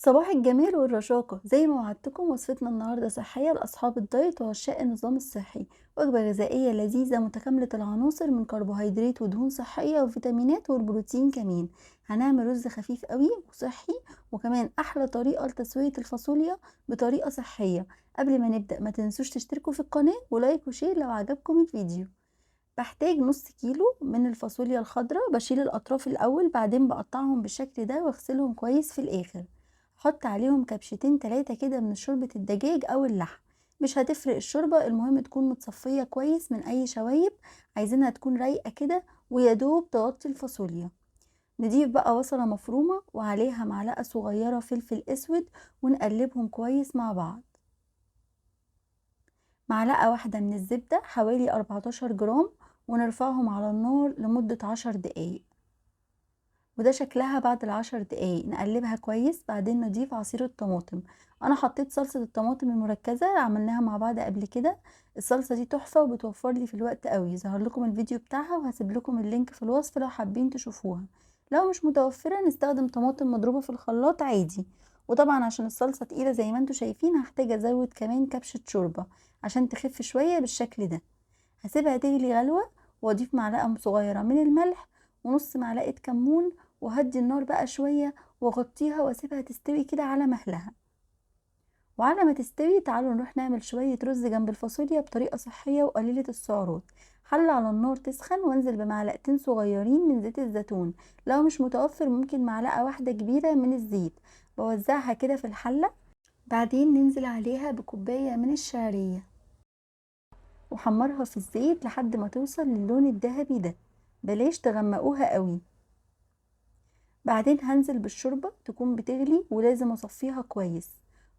صباح الجمال والرشاقة. زي ما وعدتكم وصفتنا النهاردة صحية لأصحاب الدايت وعشاق النظام الصحي، وجبة غذائية لذيذة متكاملة العناصر من كربوهيدرات ودهون صحية وفيتامينات والبروتين كمان. هنعمل رز خفيف قوي وصحي، وكمان أحلى طريقة لتسوية الفاصوليا بطريقة صحية. قبل ما نبدأ ما تنسوش تشتركوا في القناة و like و share لو عجبكم الفيديو. بحتاج نص كيلو من الفاصوليا الخضراء، بشيل الأطراف الأول بعدين بقطعهم بالشكل ده واغسلهم كويس في الآخر. حط عليهم كبشتين 3 كده من شوربة الدجاج أو اللحم، مش هتفرق الشوربة، المهم تكون متصفية كويس من أي شوايب، عايزينها تكون رايقة كده ويا دوب تغطي الفاصوليا. نضيف بقى بصلة مفرومة وعليها معلقة صغيرة فلفل أسود ونقلبهم كويس مع بعض. معلقة واحدة من الزبدة حوالي 14 جرام، ونرفعهم على النار لمدة 10 دقايق. وده شكلها بعد ال10 دقايق. نقلبها كويس، بعدين نضيف عصير الطماطم. انا حطيت صلصة الطماطم المركزة، عملناها مع بعض قبل كده. الصلصة دي تحفة وبتوفر لي في الوقت قوي، ظهر لكم الفيديو بتاعها وهسيب لكم ال link في الوصف لو حابين تشوفوها. لو مش متوفرة نستخدم طماطم مضروبة في الخلاط عادي. وطبعا عشان الصلصة تقيلة زي ما انتم شايفين هحتاج ازود كمان كبشة شوربة عشان تخف شوية بالشكل ده. هسيبها تغلي غلوة واضيف معلقة صغيرة من الملح ونص معلقة كمون، وهدي النار بقى شوية واغطيها واسيبها تستوي كده على مهلها. وعلى ما تستوي تعالوا نروح نعمل شوية رز جنب الفاصوليا بطريقة صحية وقليلة السعرات. حلة على النار تسخن وانزل بمعلقتين صغيرين من زيت الزيتون، لو مش متوفر ممكن معلقة واحدة كبيرة من الزيت. بوزعها كده في الحلة، بعدين ننزل عليها بكوباية من الشعرية وحمرها في الزيت لحد ما توصل للون الذهبي ده، بلاش تغمقوها قوي. بعدين هنزل بالشوربة تكون بتغلي ولازم اصفيها كويس.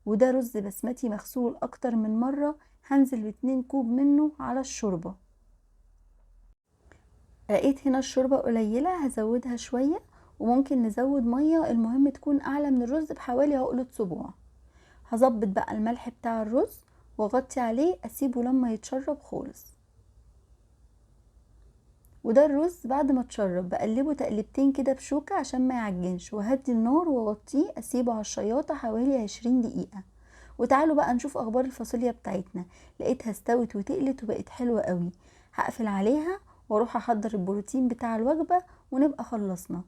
وده رز بسمتي مغسول اكتر من مرة، هنزل باتنين كوب منه على الشوربة. لقيت هنا الشوربة قليلة هزودها شوية، وممكن نزود مية، المهم تكون اعلى من الرز بحوالي عقلة صباع. هظبط بقى الملح بتاع الرز واغطي عليه اسيبه لما يتشرب خالص. وده الرز بعد ما اتشرب بقلبه تقلبتين كده بشوكة عشان ما يعجنش، وهدي النار واغطيه اسيبه على الشياطة حوالي 20 دقيقة. وتعالوا بقى نشوف اخبار الفاصوليا بتاعتنا. لقيتها استوت وتقلت وبقت حلوة قوي. هقفل عليها واروح احضر البروتين بتاع الوجبة ونبقى خلصنا.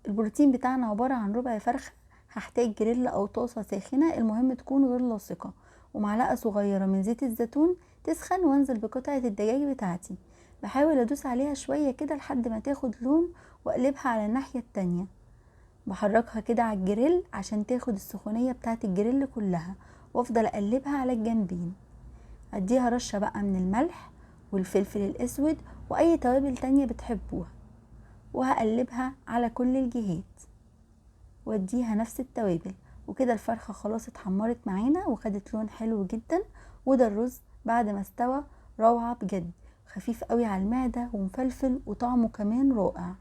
البروتين بتاعنا عبارة عن ربع فرخة، هحتاج جريل او طاسة ساخنة، المهم تكون غير لاصقة، ومعلقة صغيرة من زيت الزيتون تسخن، وانزل بقطعة الدجاج بتاعتي. بحاول ادوس عليها شوية كده لحد ما تاخد لون، واقلبها على الناحية التانية. بحركها كده على الجريل عشان تاخد السخونية بتاعت الجريل كلها، وافضل اقلبها على الجنبين. اديها رشة بقى من الملح والفلفل الاسود واي توابل تانية بتحبوها، وهقلبها على كل الجهات واديها نفس التوابل. وكده الفرخة خلاص اتحمرت معانا وخدت لون حلو جدا. وده الرز بعد ما استوى روعة بجد، خفيف قوي على المعدة ومفلفل وطعمه كمان رائع.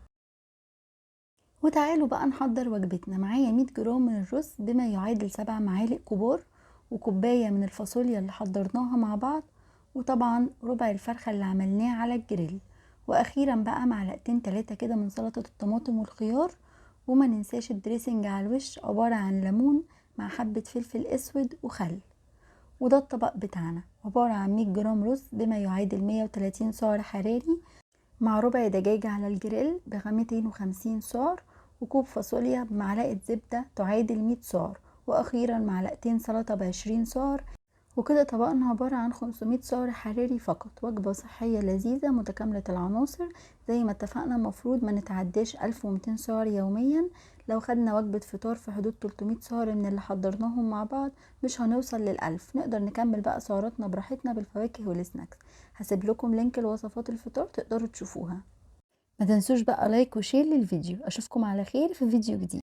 وتعالوا بقى نحضر وجبتنا. معايا 100 جرام من الرز بما يعادل 7 معالق كبار، وكوباية من الفاصوليا اللي حضرناها مع بعض، وطبعا ربع الفرخة اللي عملناه على الجريل، واخيرا بقى معلقتين 3 كده من سلطة الطماطم والخيار. وما ننساش ال dressing على الوش عبارة عن ليمون مع حبة فلفل اسود وخل. وده الطبق بتاعنا عبارة عن 100 جرام رز بما يعادل 130 سعر حراري، مع ربع دجاجة على الجريل بميتين وخمسين سعر، وكوب فاصوليا بمعلقة زبدة تعادل 100 سعر، وأخيرا معلقتين سلطة ب20 سعر. وكده طبقنا عبارة عن 500 سعر حراري فقط. وجبة صحية لذيذة متكاملة العناصر. زي ما اتفقنا المفروض ما نتعداش 1200 سعر يوميا. لو خدنا وجبة فطار في حدود 300 سعر من اللي حضرناهم مع بعض مش هنوصل لل1000، نقدر نكمل بقى سعراتنا براحتنا بالفواكه وال snacks. هسيب لكم link لوصفات الفطار تقدروا تشوفوها. ما تنسوش بقى like و share للفيديو. اشوفكم على خير في فيديو جديد.